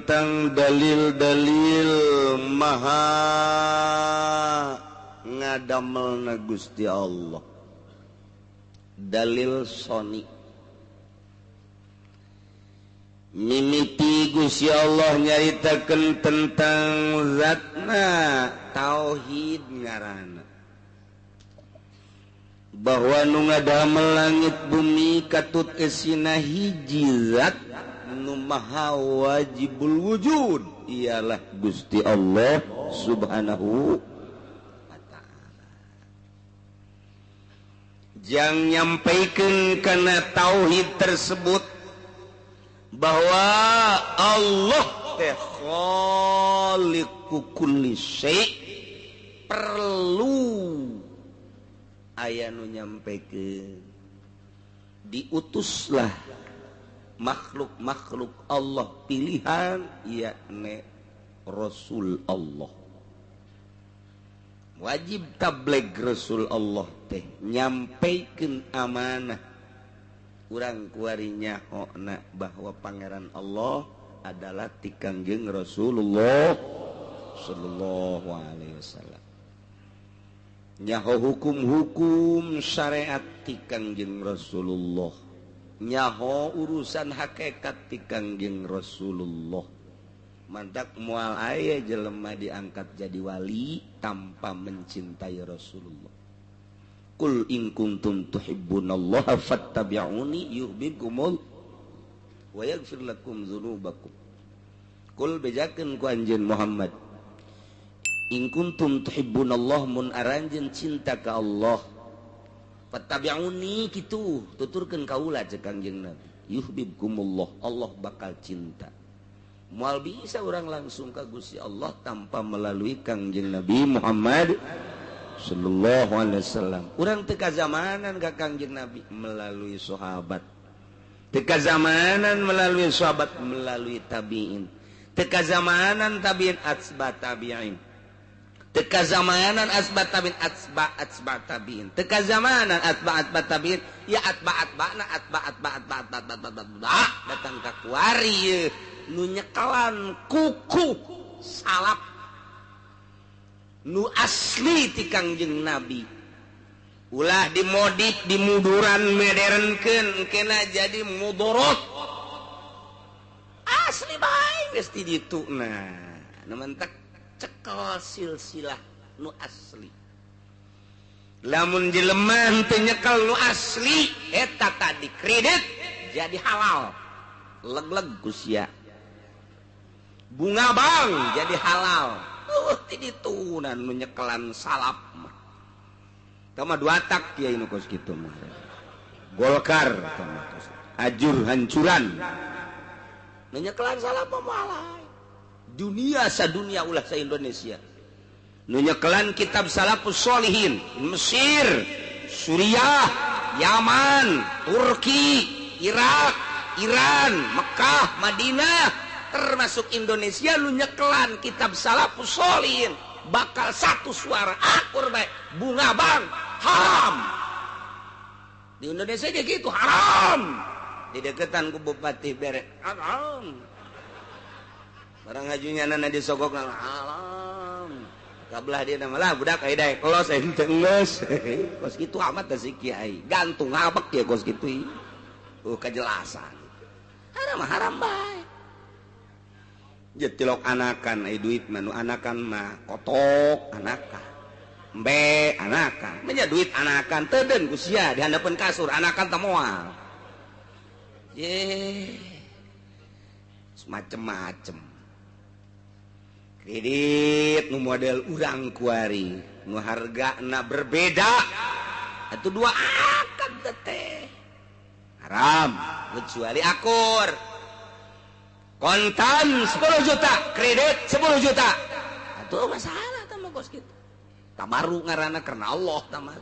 tentang dalil-dalil maha ngadamelna Gusti Allah. Dalil soni mimiti Gusti Allah nyaritakeun tentang zatna tauhid ngaranna, bahwa nu ngadamel langit bumi katut esina hiji zat nu maha wajibul wujud, ialah Gusti Allah Subhanahu wa ta'ala. Jang nyampaikeun kana tauhid tersebut bahwa Allah teh khaliqu kulli syai', perlu aya nu nyampaikeun. Diutuslah makhluk-makhluk Allah pilihan, yakni Rasul Allah. Wajib tabligh Rasul Allah teh nyampaikeun amanah. Urang kuari nyahona bahwa Pangeran Allah adalah ti Kangjeng Rasulullah sallallahu alaihi wasallam. Nyaho hukum-hukum syariat ti Kangjeng Rasulullah, nyaho urusan hakikat ti Kangjeng Rasulullah. Mantak moal aya jelema diangkat jadi wali tanpa mencintai Rasulullah. Qul in kuntum tuhibbunallaha fattabi'uni yuhibbukumul wa yaghfir lakum dzunubakum. Qul bejakeun ku anjeun Muhammad, in kuntum tuhibbunallah, mun aranjeun cinta ka Allah, fattabi'uni kitu tuturkeun kaula ceuk Kangjeng Nabi, yuhibbukumullah, Allah bakal cinta. Moal bisa orang langsung ka Gusti Allah tanpa melalui Kangjeng Nabi Muhammad sallallahu alaihi wasallam. Urang teu kazamanan ka Kangjeng Nabi melalui sahabat, teu kazamanan melalui sahabat melalui tabi'in, teu kazamanan tabi'in atsba tabi'in, teu kazamanan asba tabi'in atsba atsba tabi'in, teu kazamanan atba atba tabi'in, ya atba atbana atba atba atba atba atba atba datang ka kuari nu nyekalan kuku salap nu asli ti Kangjeng Nabi. Ulah dimodif dimuduran modernkeun kena jadi mudorot. Asli bae geus di ditu. Nah, nu mentak cekel silsilah nu asli. Lamun jelema teu nyekel nu asli eta tadi kredit jadi halal. Leg-leg ku sia. Bunga bang jadi halal. Ti ditunan nu nyekelan salap mah. Tah mah dua tak kiai nu kos kitu mah. Golkar tah mah kos. Ajur hancuran. Nu nyekelan salap mah moal. Dunia sadunia ulah sa Indonesia. Nu nyekelan kitab Salafus Sholihin Mesir, Suriah, Yaman, Turki, Irak, Iran, Mekah, Madinah, termasuk Indonesia lu nyekelan kitab Salafus Sholihin bakal satu suara akur bae, bunga bang haram. Di Indonesia aja gitu haram. Dideketan ku bupati bere haram. Barang hajunya nana disogok haram. Kabelah dia nama lah budak ai daek los ente geus. Kos kitu amat teh si kiai. Gantung ngabek ya kos kitu. Kejelasan. Haram haram bae. Jetilok anakan ai duit mah nu anakan mah kotok anakan. Embe anakan. Menya duit anakan teudeun ku sia di handapeun kasur anakan teh moal. Ye. Macem-macem. Kredit nu model urang kuari nu hargana berbeda atuh dua akad teh haram kecuali akur. Kontan 10 juta, kredit 10 juta. Atuh masalah tah mah kos kitu. Tabaru ngaranna karena Allah tah mah.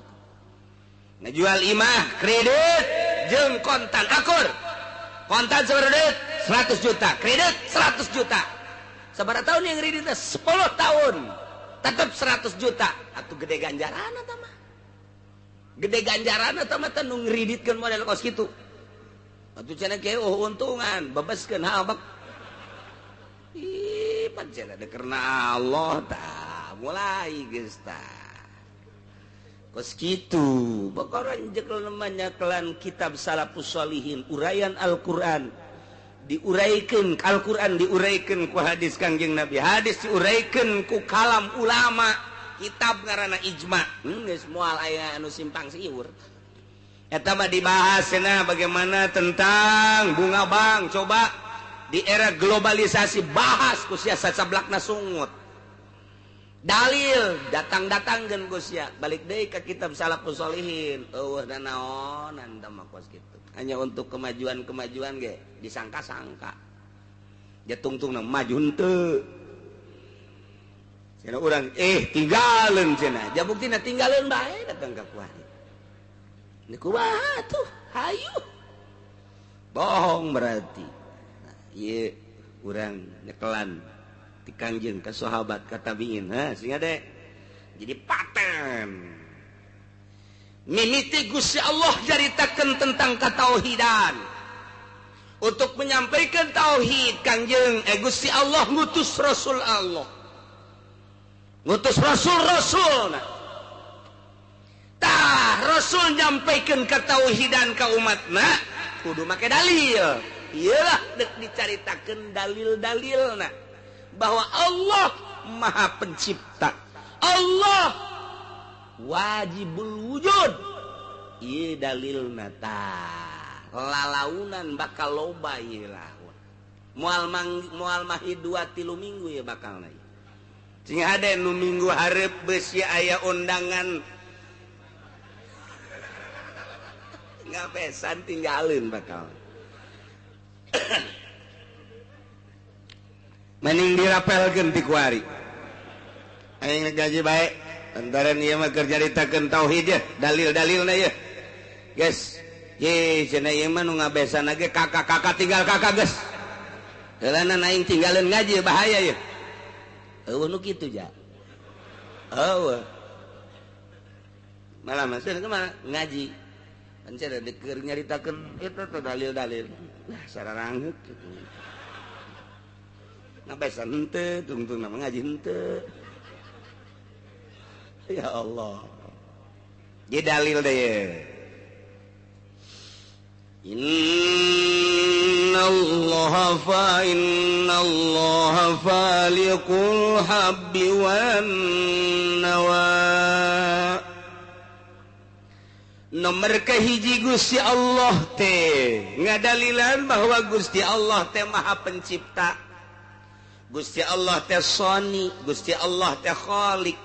Ngajual imah kredit jeung kontan akur. Kontan sabaraha duit? 100 juta, kredit 100 juta. Sabaraha tahun yang kreditnya? 10 tahun. Tetap 100 juta. Atuh gede ganjaran tah mah. Gede ganjaran tah mah teh nu ngreditkeun model kos kitu. Atuh cenah kieu oh untungan, bebaskeun habak. Pan cenah karena Allah tah mulai geus tah. Kos kitu bokoran jekel nyekelan kitab Salafus Sholihin uraian Al-Qur'an diuraikeun Al-Qur'an diuraikeun ku hadis Kangjeng Nabi, hadis diuraikeun ku kalam ulama, kitab ngaranna ijma. Geus moal aya anu simpang siur. Eta mah dibahas cenah bagaimana tentang bunga bank, coba di era globalisasi bahas ku sia sacablakna sungut. Dalil datang-datang gen ku sia balik deui ka kitab Salafus Sholihin eueuh nanaonan tah mah kos kitu. Hanya untuk kemajuan-kemajuan ge disangka-sangka. Ja tungtungna maju henteu. Cenah urang tinggalin cenah. Ja buktina tinggalin bae datang ka kuari. Ini kumaha tuh hayu. Bohong berarti. Nah, ieu urang nyekelan ti Kangjeng ka sahabat ka tabiin, ha sehingga deh jadi paten. Mimiti Gusti Allah caritakeun tentang katauhidan. Untuk menyampaikan tauhid Kangjeng Gusti Allah ngutus Rasul Allah. Ngutus Rasul-rasul. Nah. Tah Rasul nyampaikan ketauhidan ka umatna kudu make dalil. Iyalah dek dicaritakeun dalil-dalilna bahwa Allah Maha Pencipta, Allah wajibul wujud. Ieu dalilna tah lalaunan bakal loba ieu lah. Moal moal mahi 2-3 minggu ya bakal na. Sing hade nu minggu hareup beusi aya undangan ngabesan tinggalin bakal. Mending dirapelkeun ti kuari. Aing gaji bae lantaran ieu mah keur caritakeun tauhid ye, dalil-dalilna ye. Geus, ye cenah ieu mah nu ngabesan ge kakak-kakak tinggal kakak geus. Heulana aing tinggalin ngaji bahaya ye. Eueuh nu kitu ja. Eueuh. Malah masih kumaha ngaji. Kan cenah keur nyaritakeun eta teh dalil-dalil. Nah, sararangeuk kitu. Ngabesan henteu, tungtung nama ngaji henteu. Ya Allah. Jadi dalil deh ye. Inna Allah fa inna Allah faliqul habbi wan nawa. Nomor kahiji Gusti Allah teh ngadalilan bahwa Gusti Allah teh Maha Pencipta. Gusti Allah teh Sani, Gusti Allah teh Khalik.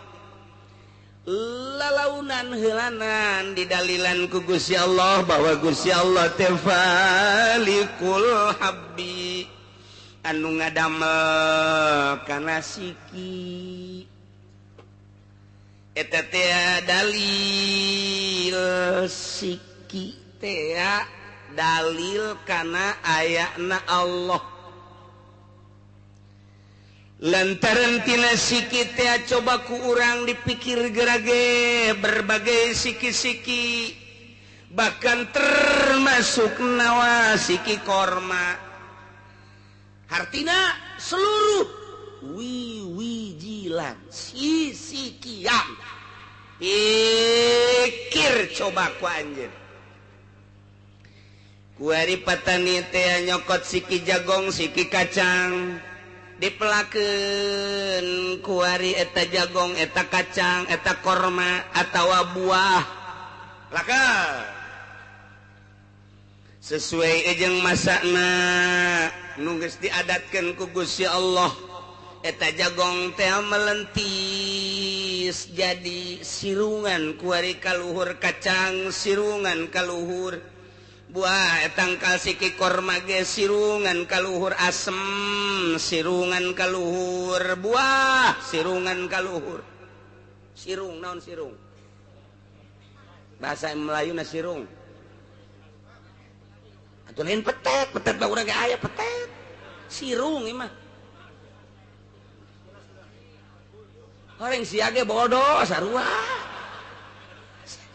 Lalaunan heulanan didalilan ku Gusti Allah bahwa Gusti Allah teh Falikul Habbi anu ngadamel kana siki. Eta teh dalil siki teh dalil kana ayana Allah. Lantaran tina siki teh coba ku urang dipikir gerage berbagai siki-siki bahkan termasuk nawa siki korma. Hartina seluruh wiwijilan sisikian. Pikir coba ku anjeun. Kuari patani teh nyokot siki jagong siki kacang dipelakeun kuari eta jagong eta kacang eta korma atawa buah laka sesuai jeung masakna nu geus diadatkeun ku Gusti Allah. Eta jagong teh melentis jadi sirungan kuari kaluhur kacang sirungan kaluhur buah tangkal siki korma ge sirungan kaluhur asem sirungan kaluhur buah sirungan kaluhur sirung naon sirung bahasa Melayu na sirung atuh lain petet petet mah urang ge aya petet sirung ieu mah orang sia ge bodoh sarua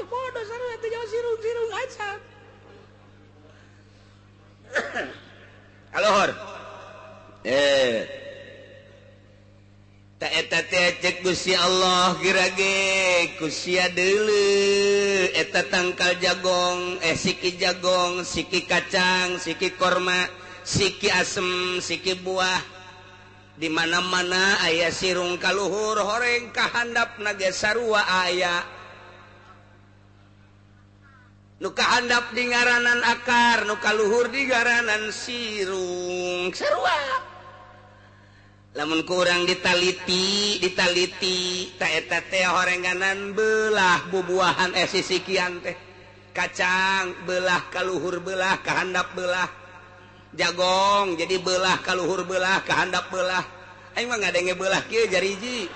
bodoh sarua teh jauh sirung sirung acan. Kaluhur. Eta teh cek Gusti Allah gerage ku sia deuleu eta tangkal jagong, siki jagong, siki kacang, siki korma, siki asem, siki buah. Di mana-mana aya sirung kaluhur horeng kahandap nage sarua aya. Nu kahandap di ngaranan akar, nu kaluhur di ngaranan sirung sarua. Lamun kurang ditaliti ta eta teh horenganan belah bubuahan sisikian teh kacang belah kaluhur belah kahandap belah jagong jadi belah kaluhur belah kahandap belah aing mah ngadenge belah kieu jariji.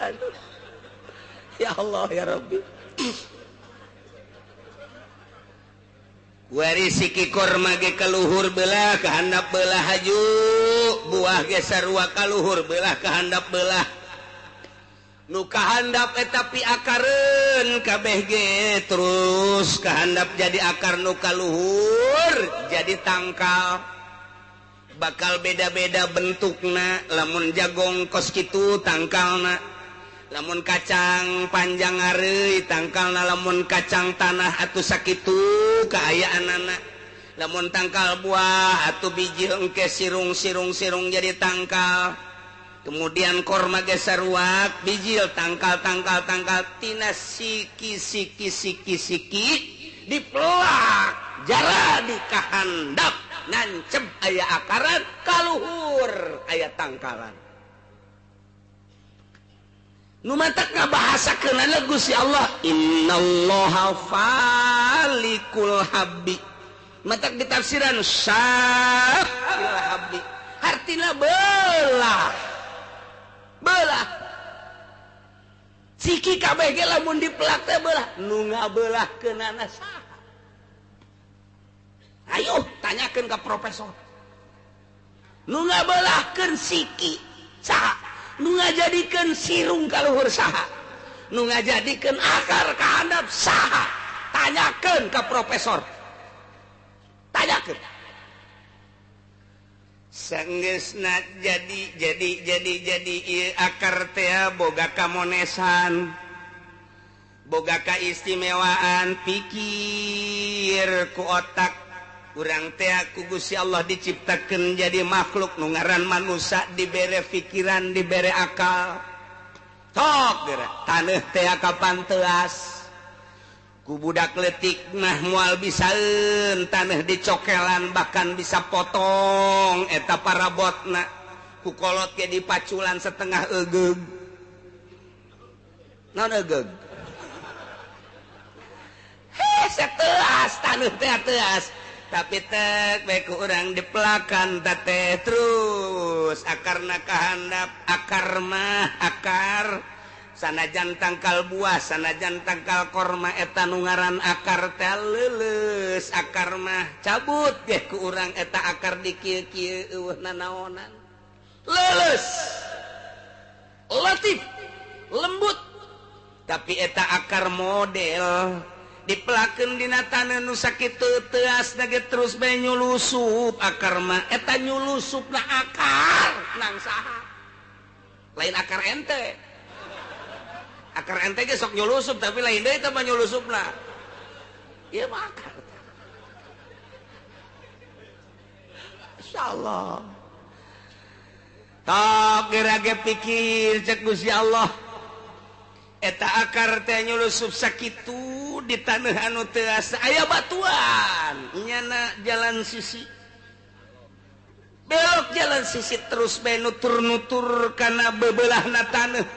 Aduh ya Allah ya Rabbi. Wari siki korma ge kaluhur belah kahandap belah haju buah ge sarua kaluhur belah kahandap belah nu kahandap eta pi akareun kabeh ge terus kahandap jadi akar nu kaluhur jadi tangkal bakal beda-beda bentukna. Lamun jagong kos kitu tangkalna, lamun kacang panjang areuy tangkalna, lamun kacang tanah atuh sakitu kaayaanana, lamun tangkal buah atuh biji engke sirung sirung sirung jadi tangkal, kemudian korma ge saruak bijil tangkal tangkal tangkal tina siki siki siki siki dipelak jara di kahandap nancep aya akaran kaluhur aya tangkalan. Nu matak ngabahasakeunana Gusti Allah innallaha falikul habbi. Matak ditafsiran syaqil habbi artina belah. Belah. Siki kabeh ge lamun dipelak teh belah. Nu ngabelahkeunana saha? Ayo tanyakeun ka profesor. Nu ngabelahkeun siki saha? Nu ngajadikeun sirung kaluhur saha? Nu ngajadikeun akar kahandap saha? Tanyakeun ka profesor. Tanyakeun. Sanggeusna jadi ieu akar teh boga kamonesan, boga kaistimewaan pikir ku otak. Urang teh ku Gusti Allah diciptakeun jadi makhluk nu ngaran manusia, dibere pikiran, dibere akal. Tok geura taneuh teh kapan teuas. Ku budak leutik mah moal bisaeun taneuh dicokelan bahkan bisa potong eta parabotna. Ku kolot ge dipaculan setengah eugeug. Naon eugeug? Hese teuas taneuh teh teuas. Tapi tek bae ku urang dipelakan teh terus akarna kahandap akar mah akar sanajan tangkal buah sanajan tangkal korma eta nu ngaran akar teh leuleus akar mah cabut ge ku urang eta akar di kieu-kieu eueuh nanaonan leuleus latif lembut tapi eta akar model dipelakeun dina taneuh nu sakitu teuas ge terus bae nyulusup akar mah eta nyulusupna akar nang saha lain akar ente. Akar ente ge sok nyulusup tapi lain deui eta mah nyulusupna ieu mah akar. Insyaallah tok geura ge pikir cek Gusti Allah eta akar teh nyulusup sakitu di tanah anu teuas aya batuan nyana jalan sisi belok jalan sisi terus bae nutur-nutur kana bebelahna taneuh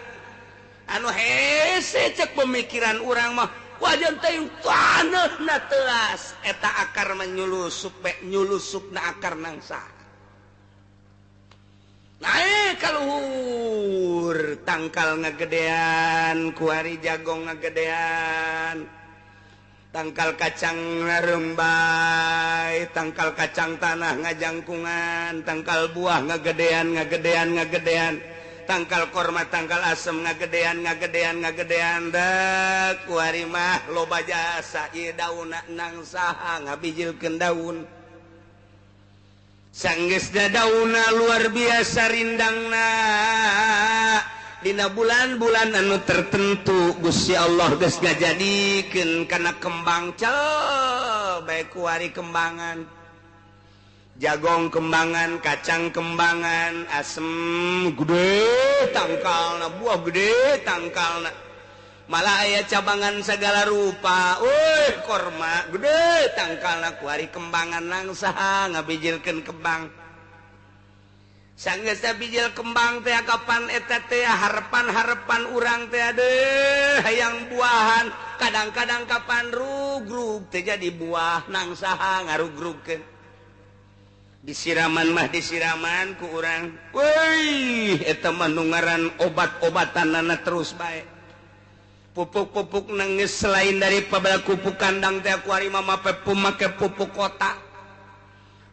anu hese cek pemikiran urang mah wajan teh taneuhna teuas eta akar mah nyulusup bae nyulusupna akar nangsa naik kaluhur tangkal ngagedean kuari jagong ngagedean tangkal kacang ngarembay, tangkal kacang tanah ngajangkungan, tangkal buah ngagedean ngagedean ngagedean, tangkal korma tangkal asem ngagedean ngagedean ngagedean dek kuari mah loba jasa ieu daunna nang saha ngabijilkeun daun. Sanggeusna dauna luar biasa rindangna. Dina bulan-bulan anu tertentu Gusti Allah geus ngajadikeun kana kembang cel bae kuari kembangan. Jagong kembangan, kacang kembangan, asem gede tangkalna, buah gede tangkalna. Malah aya cabangan segala rupa. Wih, korma gede tangkalna kuari kembangan nangsa ngabijilkeun kembang. Sanggeus bijil kembang teh kapan eta teh harepan-harepan urang teh deuh hayang buahan, kadang-kadang kapan rugrug teh jadi buah nangsaha ngarugrugkeun. Disiraman mah disiraman ku urang. Wih, eta mah nu ngaran obat-obatanana terus bae. Pupuk-pupuk nangis selain dari pada pupuk kandang teh kuari mah make pupuk kota.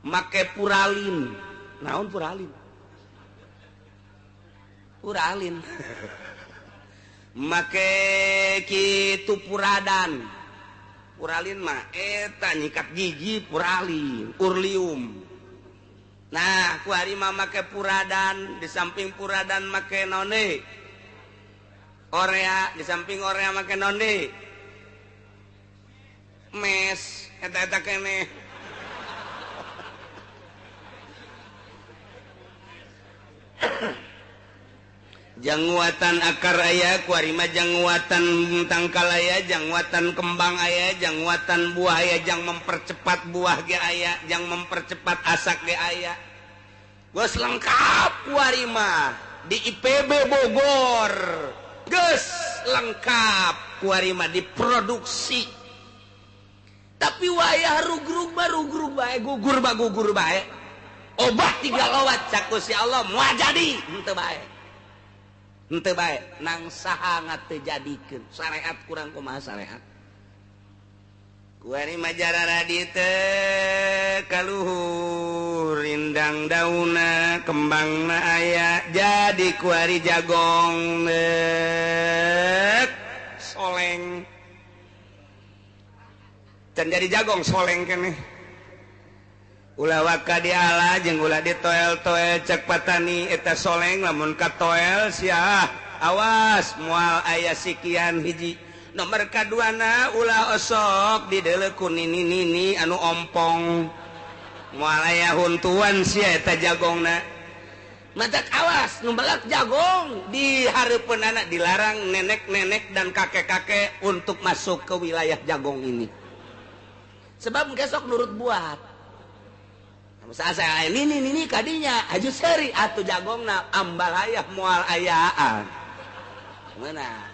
Make puralin. Naon puralin? Puralin. Make kitu puradan. Puralin mah eta nyikat gigi puralin, urlium. Nah, kuari mah make puradan, di samping puradan make naon deui? Orea, di samping orea make naon deui? Mes, eta-eta keneh. Janguatan akar aya, kuari mah janguatan tangkal aya, janguatan kembang aya, janguatan buah aya, jang mempercepat buah ge aya, jang mempercepat asak ge aya. Geus lengkap kuari mah di IPB Bogor. Geus lengkap kuari mah diproduksi. Tapi wayah rugrug mah rugrug bae, gugur mah gugur bae. Obat tiga lowat cak Gusti Allah moal jadi henteu bae. Henteu bae nang saha ngatejadikeun syariat kurang kumaha syariat. Kuari mah jararadi teh kaluhur rindang dauna kembangna aya jadi kuari jagong soleng. Can jadi jagong soleng keneh. Ulah waka diala jeung ulah ditoel-toel cek patani eta soleng lamun katoel siah awas moal aya sikian hiji. Nomor kaduana ulah osok dideuleu ku nini-nini anu ompong moal aya huntuan sia eta jagongna. Matak awas nu melak jagong di hareupeunana dilarang nenek-nenek dan kakek-kakek untuk masuk ke wilayah jagong ini. Sebab besok nurut buat. Saya ini ini kadinya aju seri atuh jagongna ambalayah moal ayaan. Mana?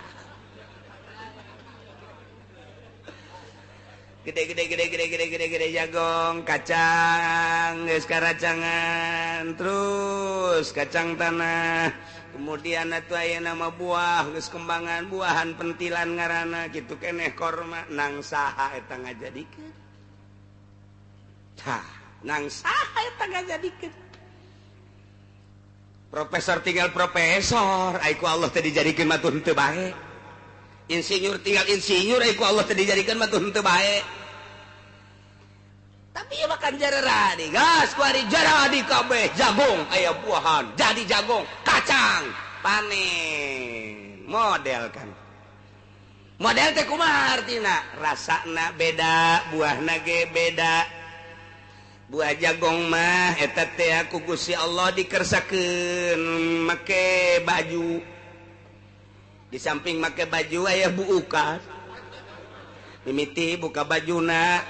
Gede gede gede gede gede gede gede jagong, kacang, geus karacangan, terus kacang tanah. Kemudian atuh aya nama buah, geus kembangan buahan pentilan ngaranna kitu keneh korma nang saha eta ngajadikeun. Tah. Nang saha eta ngajadikeun. Profesor tinggal profesor, ai ku Allah teh dijadikeun mah tuh henteu bae. Insinyur tinggal insinyur, ai ku Allah teh dijadikeun mah tuh henteu bae. Tapi ieu mah kan jararadi, gas ku ari jaradi kabeh jagung aya buahan, jadi jagung, kacang, panen. Model kan. Model teh kumaha artina? Rasana beda, buahna ge beda. Buah jagong mah eta teh ku Gusti Allah dikersakeun make baju. Di samping make baju aya buukas. Mimiti buka bajuna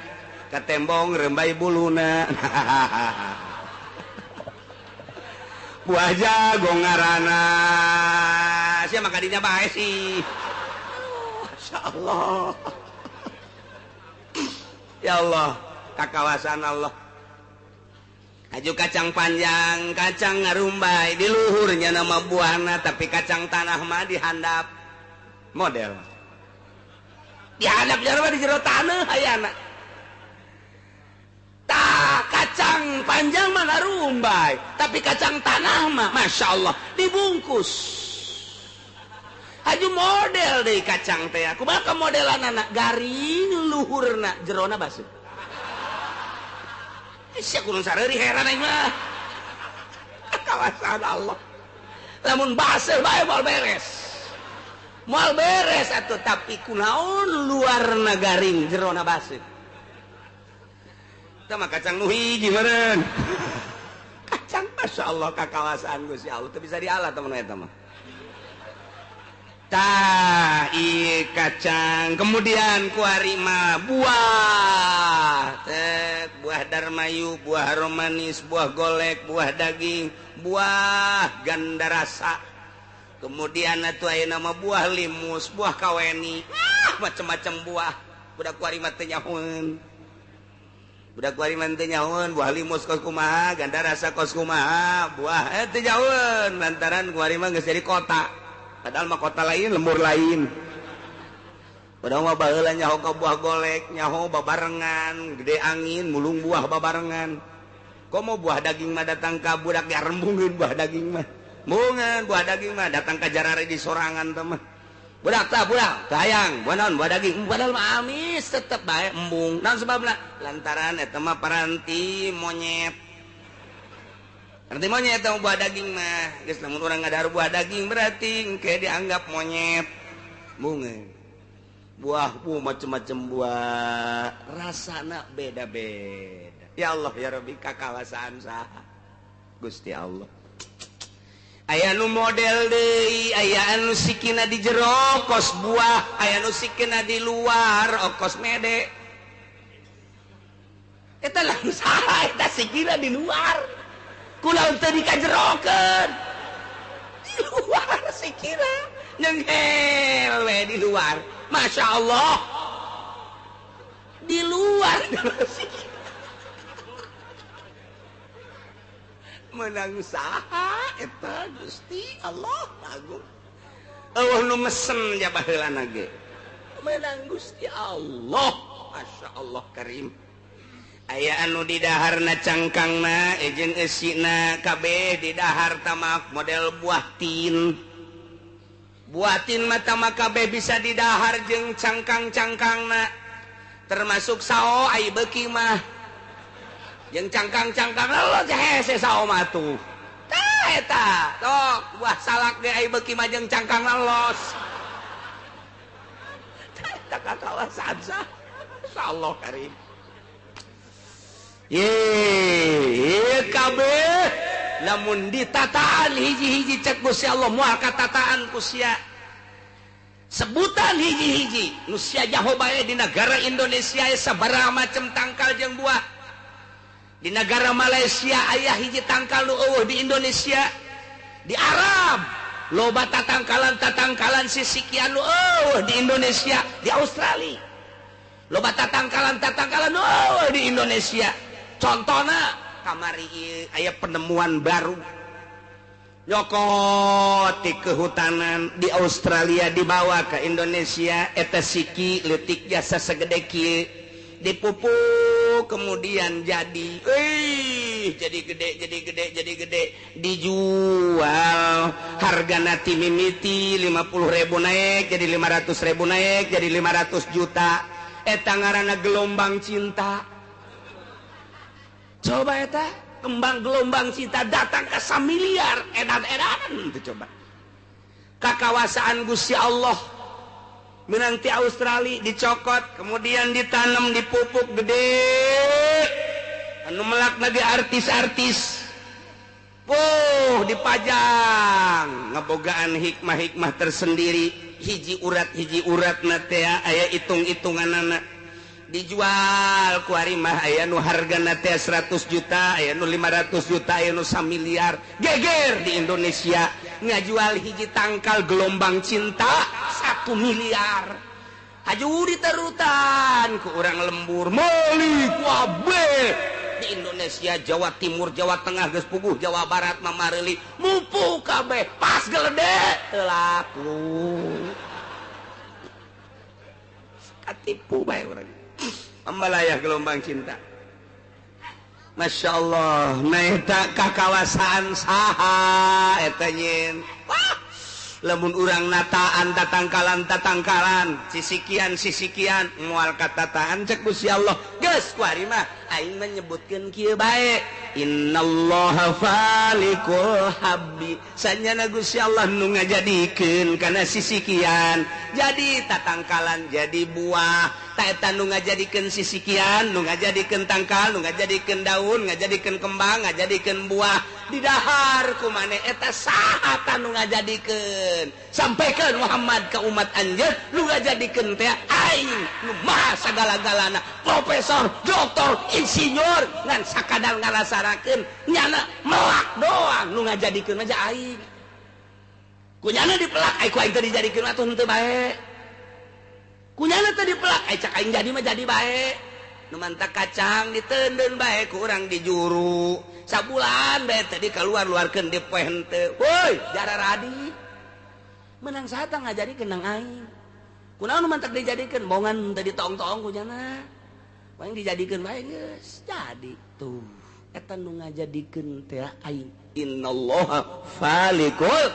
ka tembong rembai buluna. Buah jagong ngaranna. Sia mah kadinya bae sih. Masyaallah. Ya Allah, kakawasan Allah. Aju kacang panjang, kacang ngarumbai di luhurnya nama buahna, tapi kacang tanah mah dihandap model. Dihandap jero di jero tanah ayana. Tah kacang panjang mah ngarumbai, tapi kacang tanah mah masya Allah dibungkus. Aju model deui kacang teh. Kumaha modelan anak garing luhurna jerona basuh. Sia kurang sareuri heran aing mah. Kawasan Allah. Lamun baseuh bae moal beres. Moal beres atuh tapi kunaon luarna garing jerona baseuh. Tah mah kacang nu hiji meureun. Kacang Masya Allah kakawasaan Gusti Allah teu bisa dialah temen eta mah. Tah ieu kacang kemudian kuari mah buah tet buah darmayu, buah romanis, buah golek, buah daging, buah gandarasa. Kemudian atuh aya nama buah limus, buah kaweni, macam-macam buah. Budak kuari mah teu nyahoeun. Budak kuari mah teu nyahoeun buah limus kos kumaha, gandarasa kos kumaha, buah teu nyahoeun lantaran kuari mah geus jadi kota. Padahal mah kota lain, lembur lain. Padahal mah baheula nyaho ka buah golek, nyaho babarengan, gede angin, mulung buah babarengan. Komo buah daging mah datang ka budak diarembungeun buah daging mah. Embungeun buah daging mah datang ka jarare di sorangan teh mah. Budak tah budak, hayang, buah naon buah daging, padahal mah amis tetep bae embung. Naon sebabna? Lantaran eta mah paranti monyet. Nanti monyet atau buah daging mah, geus lamun urang ngadahar buah daging berarti engke dianggap monyet. Bunga. Buah bu macem-macem buah, rasana beda-beda. Ya Allah ya Rabbi kakawasaan saha? Gusti Allah. Aya nu model deui, aya anu sikina di jero kos buah, aya nu sikina di luar okos mede. Eta lamun saha eta sikina di luar. Kulau teu dikajerokeun di luar sikira nyenghel we di luar. Masya Allah di luar sikira menang saha eta Gusti Allah agung. Eueuh nu mesen ja baheulana ge menang Gusti Allah. Masya Allah karim. Aya anu didaharna cangkangna jeung eusina kabeh didahar tamak model buah tin. Buah tin mah tamak kabeh bisa didahar jeung cangkang-cangkangna. Termasuk sao ai beuki mah. Jeung cangkang-cangkangna lo hese sao mah tuh. Tah eta, tok buah salak ge ai beuki mah jeung cangkangna los. Tah eta kakawasan sah. Insyaallah karim. Ye kabeh lamun ditataan hiji-hiji cek Gusti Allah moal katataan ku sia. Sebutan hiji-hiji nu sia jaho bae di negara Indonesia aya sabaraha macem tangkal jeung buah. Di negara Malaysia aya hiji tangkal nu eueuh di Indonesia. Di Arab loba tatangkalan-tatangkalan sisikian nu eueuh di Indonesia. Di Australia loba tatangkalan-tatangkalan nu eueuh di Indonesia. Contohna kamari aya penemuan baru nyokot di kehutanan di Australia dibawa ke Indonesia eta siki leutik jasa segede kieu dipupuk kemudian jadi jadi gede jadi gede jadi gede dijual hargana ti mimiti 50.000 naik jadi 500.000 naik jadi 500 juta eta ngaranna gelombang cinta. Coba eta kembang gelombang cinta datang ke 1 miliar edan-edanan itu coba. Kakawasaan Gusti Allah menanti Australia dicokot kemudian ditanam dipupuk gede anu melak lagi artis-artis puh dipajang ngebogaan hikmah-hikmah tersendiri hiji urat na teh aya hitung-hitunganana dijual ku ari mah aya nu hargana teh 100 juta aya nu 500 juta aya nu 1 miliar geger di Indonesia ngajual hiji tangkal gelombang cinta 1 miliar haju diterutan ku urang lembur meuli ku kabeh di Indonesia Jawa Timur Jawa Tengah geus puguh Jawa Barat mah mareuli mupu kabeh pas gelede teu laku katipu bae urang ambalayah gelombang cinta. Masya Allah naeta kakawasaan saha eta nyin. Wah lamun urang nataan tatangkalan tatangkalan sisikian sisikian moal katataan cek Gusti Allah Geus kuari mah aing menyebutkeun kieu bae, innallaha falikul habbi, sanyana Gusti Allah nu ngajadikeun kana sisikian jadi tatangkalan jadi buah. Ta eta nu ngajadikeun sisikian, nu ngajadikeun tangkal, nu ngajadikeun daun, ngajadikeun kembang, ngajadikeun buah didahar ku maneh, eta saha ta nu ngajadikeun? Sampaikan Muhammad ke umat anjeun, nu ngajadikeun teh aing nu maha sagala-galana, profesor, doktor, insinyur, ngan sakadar ngarasarakeun nyana melak doang, nu ngajadikeun aja aing. Ku nyana dipelak, ai ku aing teh dijadikeun atuh henteu bae. Ku nyana teh dipelak, ai cak aing jadi mah jadi bae. Nu mantak kacang diteundeun bae ku urang di juru. Sabulan bae teh dikaluar-luarkeun di poe henteu. Woi, jara radi. Menang saha tah ngajadikeun nang aing? Kunaon nu mantak dijadikeun? Bongan teh ditong-tong ku nyana. Paling dijadikeun bae geus jadi tuh. Eta nu ngajadikeun teh aing. Innallaha falikul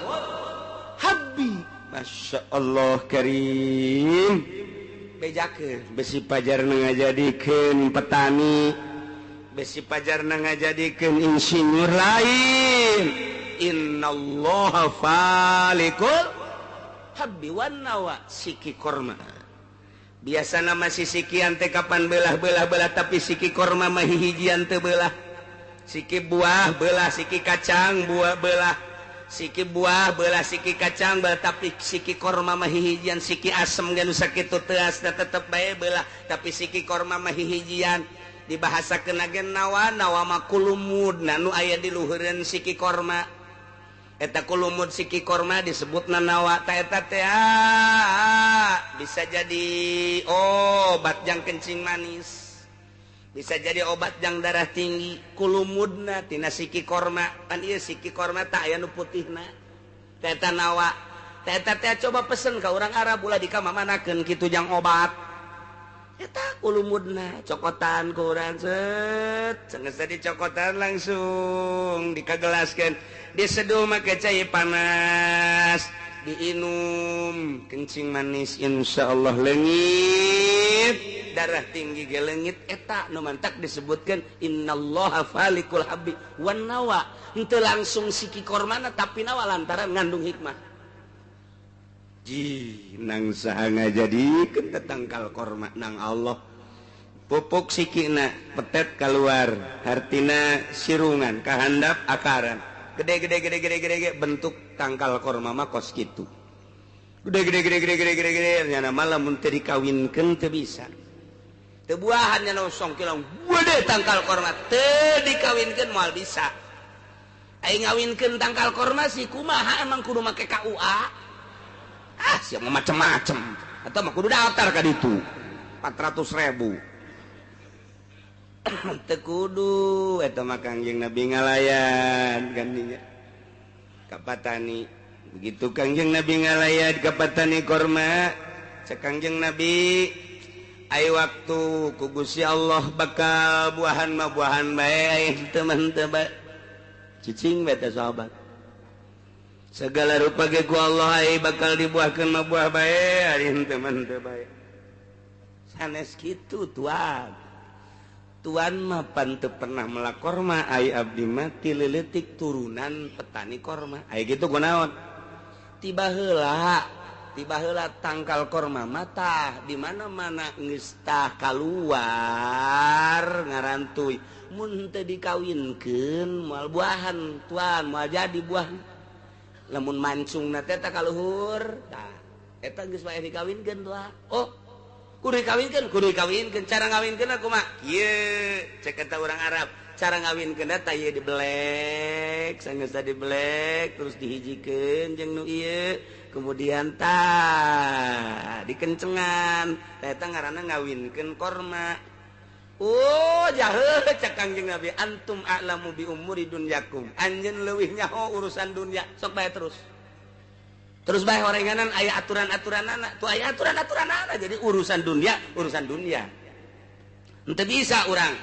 habbi. Masya Allah karim. Bejakeun besi pajarna ngajadikeun petani, besi pajarna ngajadikeun insinyur lain. Innallaha falikul habbi wan nawa, siki korma. Biasana mah sisikian teh kapan belah-belah-belah, tapi siki korma mah hihijian teu belah. Siki buah belah, siki kacang buah belah, siki buah belah, siki kacang belah, tapi siki korma mah hihijian. Siki asem ge nu sakitu teuasna tetep bae belah, tapi siki korma mah hihijian. Dibahasakeun ge nawa, nawa mah kulumud nu aya di luhureun siki korma. Eta kulumud siki korma disebutna nawa. Ta eta teh bisa jadi obat jang kencing manis, bisa jadi obat jang darah tinggi. Kulumudna tina siki korma, pan ieu siki korma tak aya nu putihna. Ta eta nawa. Ta eta teh coba pesen ka urang Arab ulah dikamamanakeun kitu jang obat. Eta kulumudna cokotan ku urang set, sanggeus dicokotan langsung dikagelaskeun, diseduh make cai panas, diinum, kencing manis insyaallah leungit, darah tinggi ge leungit. Eta nu mantak disebutkeun innallaha falikul habbi wan nawa. Henteu langsung siki kormana tapi nawa lantaran ngandung hikmah. Ji nang saha ngajadikeun tangkal korma nang Allah. Pupuk sikina petet keluar, hartina sirungan kahandap akaran. Gede gede gede gede gede gede bentuk tangkal korma mah kos kitu. Gede gede gede gede gede gede gede nyana malah mun teu dikawinkeun teu bisa. Teu buahan nyana song kilang gede tangkal korma teu dikawinkeun moal bisa. Ai ngawinkeun tangkal korma sih kumaha, emang kudu make KUA? Ah, siap macem-macem. Atau mah kudu daftar ka ditu. 400.000. Teu kudu eta mah Kangjeng Nabi ngalayan gantinya. Ka patani. Begitu Kangjeng Nabi ngalayan ka patani korma, cek Kangjeng Nabi, ai waktu ku Gusti Allah bakal buahan mah buahan bae, ai teu mah teu bae. Cicing bae teh sahabat. Segala rupa ge ku Allah ai bakal dibuahkeun mah buah bae, ari henteu mah henteu bae. Sanes kitu tuan. Tuan mah pan teu pernah melak korma, ai abdi mah ti leutik turunan petani korma. Ai kitu kunaon? Tiba heula tangkal korma mah tah di mana-mana geus tah kaluar ngarantuy. Mun teu dikawinkeun moal buahan tuan, moal jadi buah. Lamun mancungna teh ka luhur tah eta geus wae dikawinkeun tuh. Oh, kudu dikawinkeun, kudu dikawinkeun. Cara ngawinkeun kumaha? Kieu cek eta urang Arab, cara ngawinkeun teh ieu dibelek, sanggeus dibelek terus dihijikeun jeung nu ieu, kemudian tah dikencengan. Tah eta ngaranna ngawinkeun korma. Oh, jahe cek Kangjeng Nabi, antum a'lamu bi umuri dunyakum. Anjeun leuwih nyaho urusan dunia, sok bae terus. Terus bae horenganan aya aturan-aturanana, tuh aya aturan-aturanana. Jadi urusan dunia, urusan dunia. Henteu bisa urang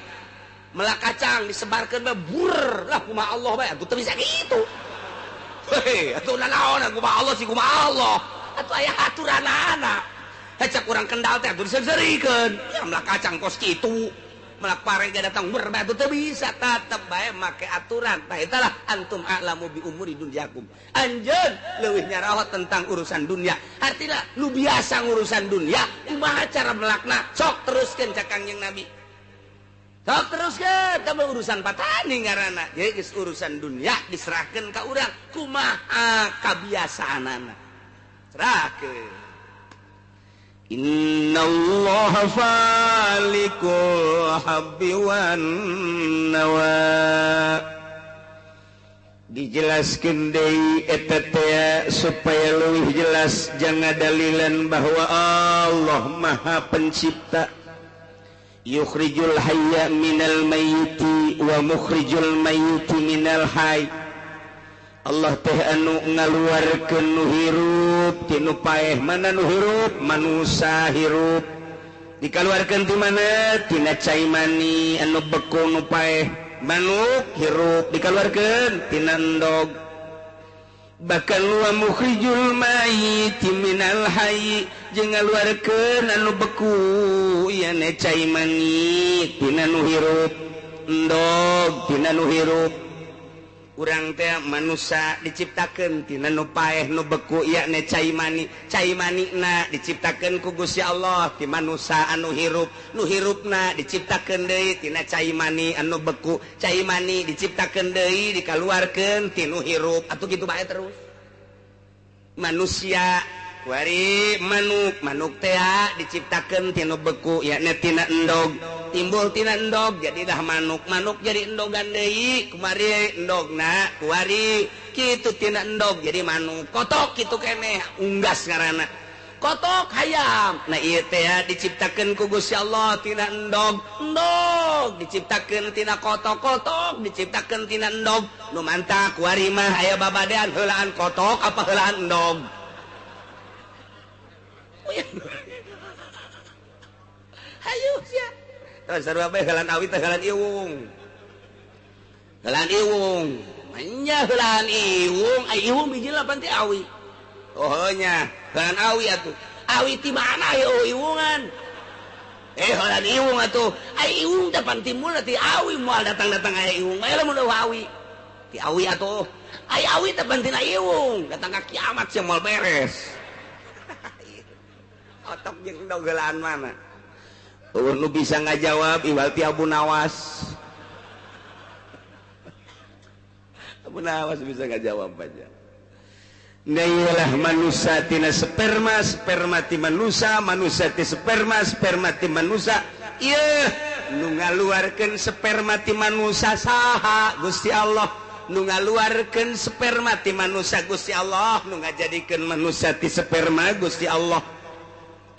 melak kacang disebarkeun bae bur lah kumaha Allah bae, atuh teu bisa kitu. Hei, atuh nanaon kumaha Allah sih kumaha Allah. Atuh aya aturanana. Cek urang Kendal teh atuh diseurikeun. Ya melak kacang kos kitu. Melak pare datang berbatu teu bisa, tetep bae make aturan. Tah eta lah antum a'lamu bi umuri dunyakum. Anjeun leuwih nyaraho tentang urusan dunia. Artina nu biasa ngurusan dunia, kumaha cara melakna? Sok teruskeun cak Kangjeng Nabi. Sok teruskeun tah urusan patani ngaranna. Jadi geus urusan dunia diserahkeun ka urang, kumaha kabiasaanana. Serahkeun. Innallaha falikul habbi wan nawa. Dijelaskeun deui eta teh supaya leuwih jelas jangan dalilan bahwa Allah Maha Pencipta. Yukhrijul hayya minal mayyiti wa mukhrijul mayyiti minal hayy. Allah teh anu ngaluarkeun nu hirup ti nu paeh. Mana nu hirup? Manusa hirup. Dikaluarkeun ti mana? Tina cai mani anu beku nu paeh. Manuk hirup dikaluarkeun tina endog. Bahkan wa mukhrijul mayyiti minal hayy, jeung ngaluarkeun anu beku ieu cai mani tina nu hirup, endog tina nu hirup. Urang teh manusia diciptakeun tina nu paeh nu beku yakni cai mani. Cai manina diciptakeun ku Gusti Allah ti manusia anu hirup, nu hirupna diciptakeun deui tina cai mani anu beku, cai mani diciptakeun deui dikaluarkeun ti nu hirup. Atuh kitu bae terus. Manusia kuari manuk, manuk teh diciptakeun tina beku yakni tina endog, timbul tina endog jadilah manuk, manuk jadi endogan deui, kumari endogna kuari kitu tina endog jadi manuk, kotok kitu keneh unggas ngaranna, kotok hayam. Nah ieu teh diciptakeun ku Gusti Allah tina endog, endog diciptakeun tina kotok, kotok diciptakeun tina endog. Nu mantak kuari mah aya babadean heulaan kotok apa heulaan endog. Hayu sia. Terus sarua bae heulaan awi teh heulaan iwung. Heulaan iwung. Manya heulaan iwung, ai iwung biji lapan ti awi. Oh nya, heulaan awi atuh. Awi ti mana ieu iwungan? Heulaan iwung atuh. Ai iwung teh pan timbul ti awi, moal datang-datang aya iwung. Aya lamun awi. Ti awi atuh. Ai awi teh pan tina iwung, datang ka kiamat sia moal beres. Otok jeung endog heulaan mana? Eueuh nu bisa ngajawab iwal ti Abu Nawas. Abu Nawas bisa ngajawab aja. Nailah manusia tina sperma, sperma ti manusia, manusia ti sperma, sperma ti manusia. Ieu nu ngaluarkeun sperma ti manusia saha? Gusti Allah. Nu ngaluarkeun sperma ti manusia Gusti Allah, nu ngajadikeun manusia ti sperma Gusti Allah.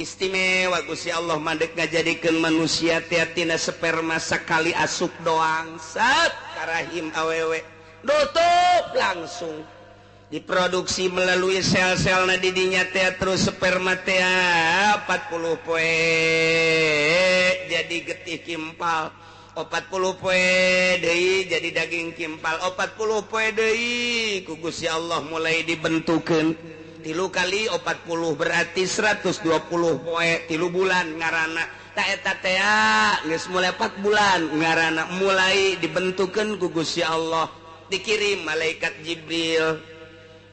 Istimewa Gusti Allah mandek ngajadikeun manusia teh tina sperma sakali asup doang sat karahim awewe tutup langsung diproduksi melalui sel-sel na didinya teh terus sperma teh 40 poe jadi getih kimpal, 40 poe deui jadi daging kimpal, 40 poe deui ku Gusti Allah mulai dibentukeun. 3 kali 40 berarti 120 poe 3 bulan ngarana. Ta eta teh geus mulai 4 bulan ngarana mulai dibentukeun ku Gusti Allah. Dikirim malaikat Jibril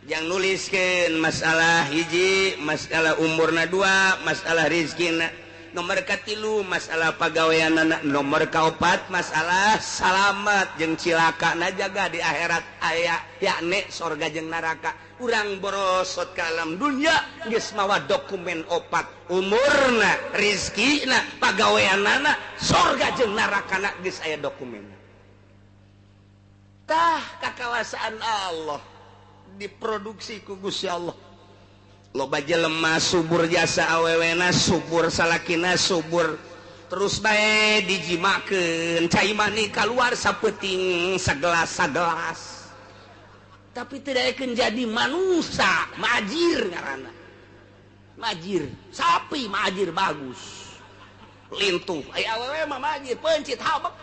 yang nuliskeun masalah hiji, masalah umurna 2, masalah rizkina, nomor katilu masalah pagaweanana, nomor kaopat masalah salamat jeung cilakana jaga di akhirat aya yakni sorga jeung neraka. Urang borosot ka alam dunia geus mawa dokumen opat, umurna, rizkina, pagaweanana, sorga jeung nerakana geus aya dokumenna. Tah kakawasaan Allah diproduksi ku Gusti Allah. Loba jelema subur jasa awewena, subur salakina, subur terus bae dijimakeun cai mani kaluar sapeuting sagelas-sagelas. Tapi tidak akan jadi manusia majir ngaranna. Majir, sapi majir bagus. Lintuh, ai awewe mah majir pencit habek.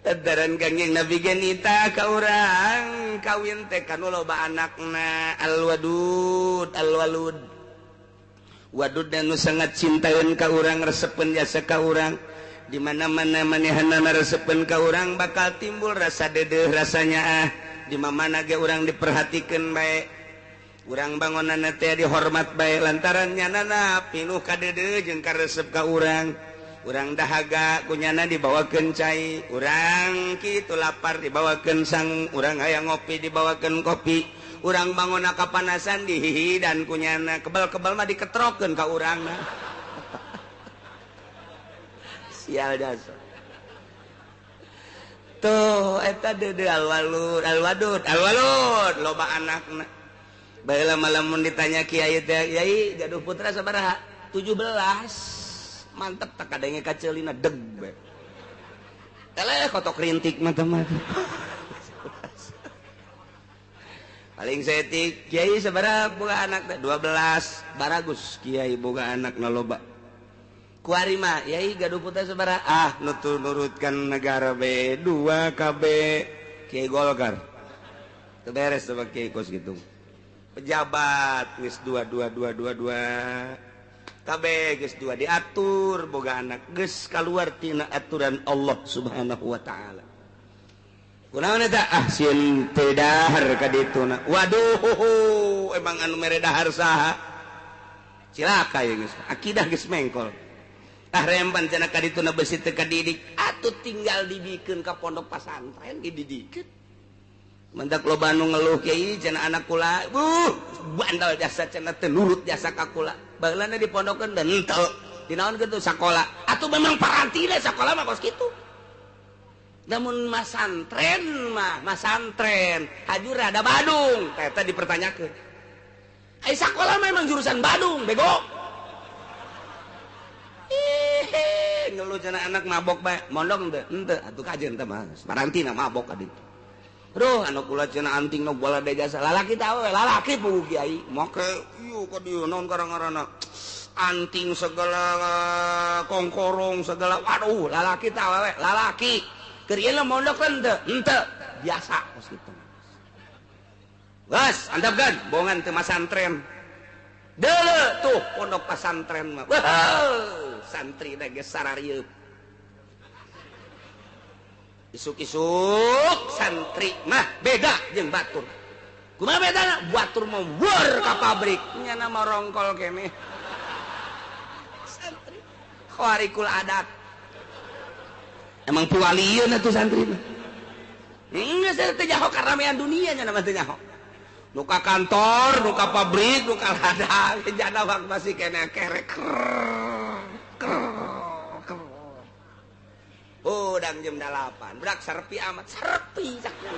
Tadaran Kangjeng Nabi genita ka urang kawin teh kanu loba anakna alwadud alwalud. Wadud nu sangat cintaeun ka urang, resepeun jasa ka urang. Di mana-mana manehanana resepeun ka urang bakal timbul rasa dedeh rasanya ah. Di mana ge urang diperhatikeun bae. Urang bangunanna teh dihormat bae lantaran nyanana pinuh kadedeh jeung karesep ka urang. Urang dahaga kunyana dibawakeun cai, urang kitu lapar dibawakeun sang, urang hayang ngopi dibawakeun kopi, urang bangunna kapanasan dihihidan kunyana, kebal-kebal mah diketrokeun ka urangna. Sial jasa. Tuh eta deudeuh alwalud, alwadud, alwalud loba anakna. Baheula mah lamun ditanya kiai teh, "Yai, gaduh putra sabaraha?" 17. Mantep tak kadenge kaceulina deg bae. Eleh kotok rintik mah teh mah. Paling saeutik, kiai sabaraha boga anak teh? 12. Baragus kiai boga anak na loba. Kuari mah, yai gaduh putra sabaraha? Ah, nutur nurutkan negara B, 2 KB, kiai Golkar. Teu beres sama kiai kos gitu. Pejabat geus 2 2 2 2 2. KB geus 2 diatur boga anak geus kaluar tina aturan Allah Subhanahu wa taala. Kunaon eta? Ah, sieun teu dahar ka dituna. Waduh, emang anu mere dahar saha? Cilaka ieu geus. Akidah geus mengkol. Ah rempan cenah ka dituna besi teu kadidik, atuh tinggal dibikeun ka pondok pasantren dididikeun. Mendak loba nu ngeluh kiai cenah anak kula, bandel jasa cenah teu nurut jasa ka kula. Baheulana dipondokeun dan henteu. Dinaon kitu sakola. Atuh memang parantina sakola mah kos kitu. Namun masantren mah, masantren hajur ada Badung, eta dipertanyakeun. Ai sakola mah emang jurusan Badung, bego. Ih, ngeluh cenah anak mabok bae, mondok henteu, henteu atuh kajeun teh mah. Parantina mabok ka ditu. Aduh, anu kula cenah anting nu bola de jasa lalaki teh we, lalaki puguh kiai. Make ieu ka dieu naon karang-karana. Anting segala kongkorong segala, waduh, lalaki teh we, lalaki. Keur ieu mondok henteu, henteu biasa kos kitu. Geus, andapkeun bongan teu masantren. Deuleu tuh pondok pasantren mah. Wah, santri da geus sararieuk. Isuk-isuk santri mah beda jeung batur. Kumaha bedana? Batur mah weur ka pabrik, nyana mah rongkol keneh. Santri khawarikul adat. Emang piwalieun atuh santri mah. Geus teu nyaho karamean dunia nyana mah teu nyaho. Nu ka kantor, nu ka pabrik, nu ka ladang, jana wak masih keneh kerek. Udang jam 8, berak serpi amat, serpi caknya.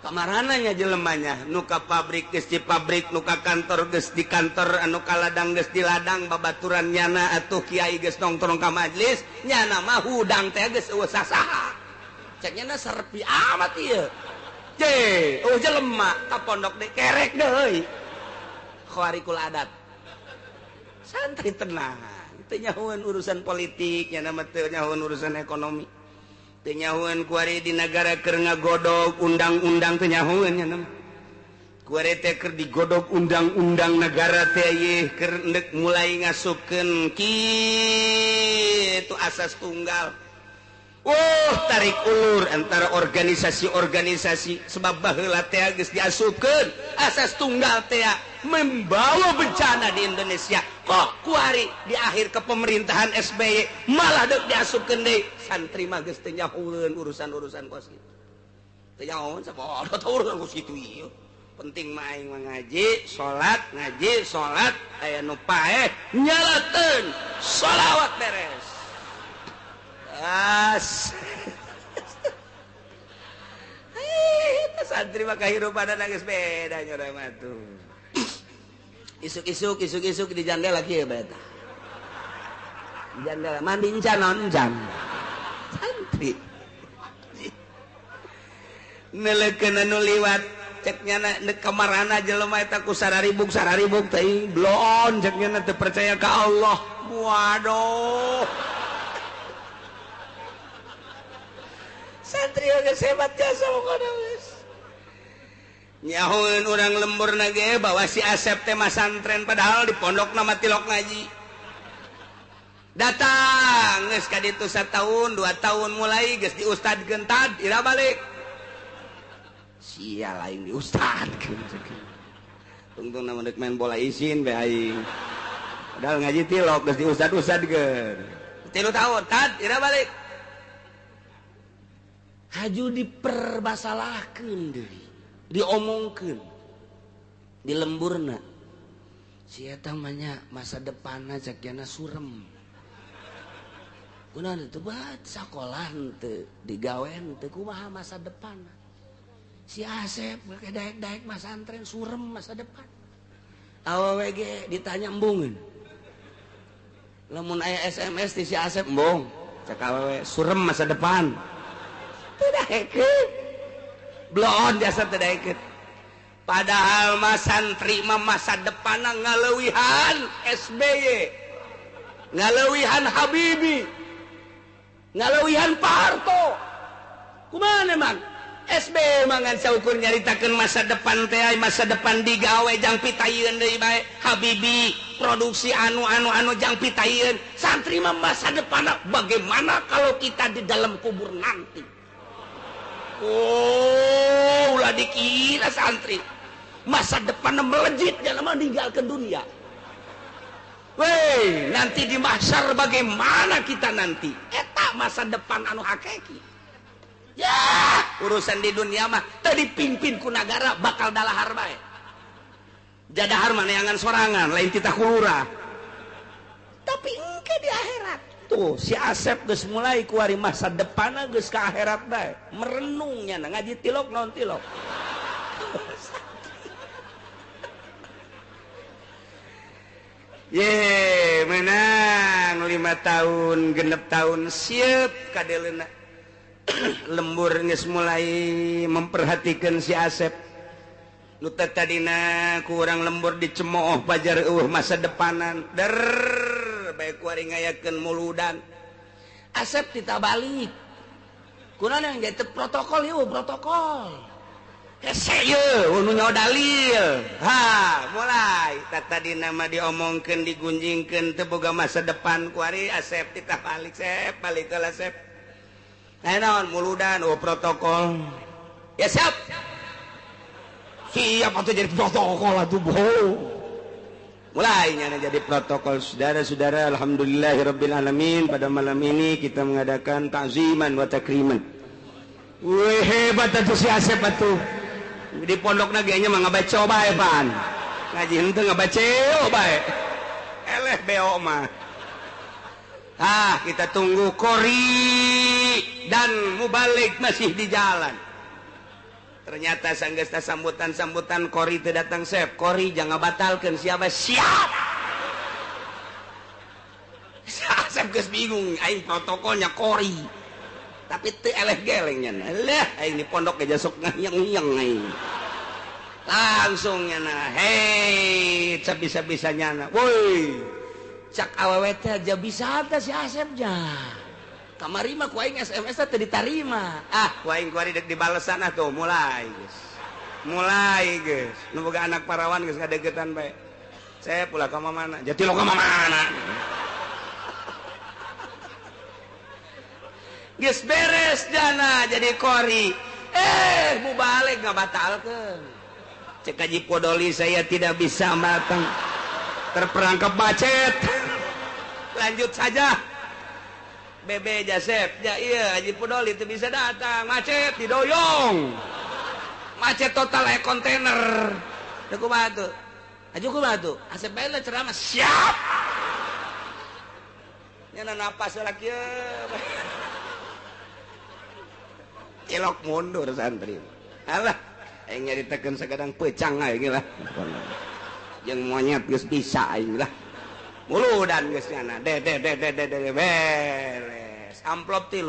Kamarananya jelemanya, nuka pabrik geus di pabrik, nuka kantor geus di kantor, anu ka ladang geus di ladang, babaturan nyana atuh kiai geus nongkrong ka majlis, nyana mah hudang teh geus eueuh sasaha. Cek nyana serpi amat ieu. Je, eueuh jelema ka pondok deui kerek deui. Khawarikul adat. Santri tenang, teu nyahoeun urusan politik, nya mah teu nyahoeun urusan ekonomi. Teu nyahoeun kuari di nagara keur ngagodog undang-undang teu nyahoeun nya mah. Kuari teh keur digodog undang-undang nagara teh ieu keur endek mulai ngasupkeun kitu asas tunggal. Tarik ulur antara organisasi-organisasi sebab baheula teh geus diasupkeun asas tunggal teh membawa bencana di Indonesia. Kok kuari di akhir kepemerintahan SBY malah deuk diasupkeun deui santri mah geus teu nyahoeun urusan-urusan kos kitu. Teu nyahoeun sabodo teh urusan kos kitu ieu. Penting mah aing mah ngaji, salat, ngaji, salat, aya nu paeh nyalateun sholawat beres. As. Santri mah kahirupan geus beda nya urang mah tuh. Isuk-isuk isuk-isuk di jandela kieu bae tah. Di jandela mandi encan naon encan. Santri. Nelekeun anu liwat cek nyana neuk kamarana jelema eta ku sararibuk sararibuk teh bloon cek nyana teu percaya ka Allah. Waduh. Santri geus hebat jasa pokona geus. Nyahoeun urang lembur nage bahwa si Asep teh masantren padahal di pondok nama tilok ngaji. Datang geus ka ditu satahun 2 tahun mulai geus diustadkeun tad ira balik. Sia lain diustadkeun. Tungtung nama dek main bola isin bae aing. Padahal ngaji tilok geus diustad-ustadkeun. 3 tahun tad ira balik. Haju dipermasalahkeun deui. Diomongkeun di lemburna si eta mah nya masa depanna cek jana surem kunaon teu bat sakolah henteu digawe henteu kumaha masa depanna si Asep ge daek-daek masantren surem masa depan awewe ge ditanya embungeun lamun aya SMS ti si Asep embung cek awewe surem masa depan teu daekeun bloon jasa tidak ikut. Padahal mah santri mah masa depan ngaleuwihan SBY, ngaleuwihan Habibie, ngaleuwihan Pak Harto. Kumaha emang? SBY mah ngan saukur nyaritakeun masa depan teh, masa depan digawe jang pitayeun deui bae. Habibie produksi anu-anu-anu jang pitayeun. Santri mah masa depan bagaimana kalau kita di dalam kubur nanti? Oh, ulah dikira santri masa depan melejit jangan meninggalkan dunia. Weh, nanti di mahsyar bagaimana kita nanti? Eta masa depan anu hakiki. Ya, urusan di dunia mah teu dipimpin ku nagara bakal dalahar bae. Jadahar mah neangan sorangan, lain titah kulurah. Tapi engke di akhirat. Tuh si Asep geus mulai kuari masa depanna geus ka akhirat bae merenungnya ngaji tilok naon tilok. Ye menang 5 tahun 6 tahun siap kadeleuna. Lembur geus mulai memperhatikan si Asep nu tadina ku urang lembur dicemooh pajar eueuh masa depanan der bae kuari ngayakeun muludan. Asep ditabalik. Kunaon yang jadi protokol ieu protokol. Hese ieu nu nyaho dalil. Ha, mulai tadina mah diomongkeun digunjingkeun teu boga masa depan kuari Asep ditabalik sep balik heula sep. Nah naon muludan oh protokol. Ya siap. Siap atuh jadi protokol atuh bohong. Mulainya jadi protokol. Saudara-saudara, alhamdulillahirabbil alamin, pada malam ini kita mengadakan ta'ziman wa takriman. Wih, hebat atuh si Asep atuh. Di pondokna ge nya mah ngabaca bae pan. Ngaji henteu ngabaca bae. Eleh beo mah. Ah, kita tunggu kori dan mubalik masih di jalan. Ternyata sanggesta sambutan-sambutan kori itu datang sep. Kori jangan batalkan siapa siap. Sep geus bingung aing protokolnya kori. Tapi teu eleh gelengnya. Lah aing di pondok ge sok ngayang-ngayang aing. Langsung nyana. Hei, bisa-bisa nyana. Woi. Cak awewe teh aja bisa teh si Asep nya. Kamari mah ku aing SMS teh ditarima. Ah, ku aing kuari dek dibalesan atuh mulai geus. Mulai geus. Nu boga anak parawan geus ngadeukeutan bae. Saya pula ka mana? Jati lo ka mana? Geus beres jana jadi kori. Eh, mubalik ngabatalkeun. Cek Haji Podoli saya tidak bisa matang. Terperangkap macet. Lanjut saja. Bebe Jasep, ya iya Haji Podoli itu bisa datang, macet didoyong. Macet total kayak kontainer. Teu kumaha tuh? Haji kumaha tuh? Asep bae lah ceramah siap. Nya napas heula kieu. Cilok mundur santri. Alah, aing nyaritakeun sagadang pecang aing lah. Jeung monyet geus bisa aing lah. Muludan geus nyana de de de de de de beres amplop 3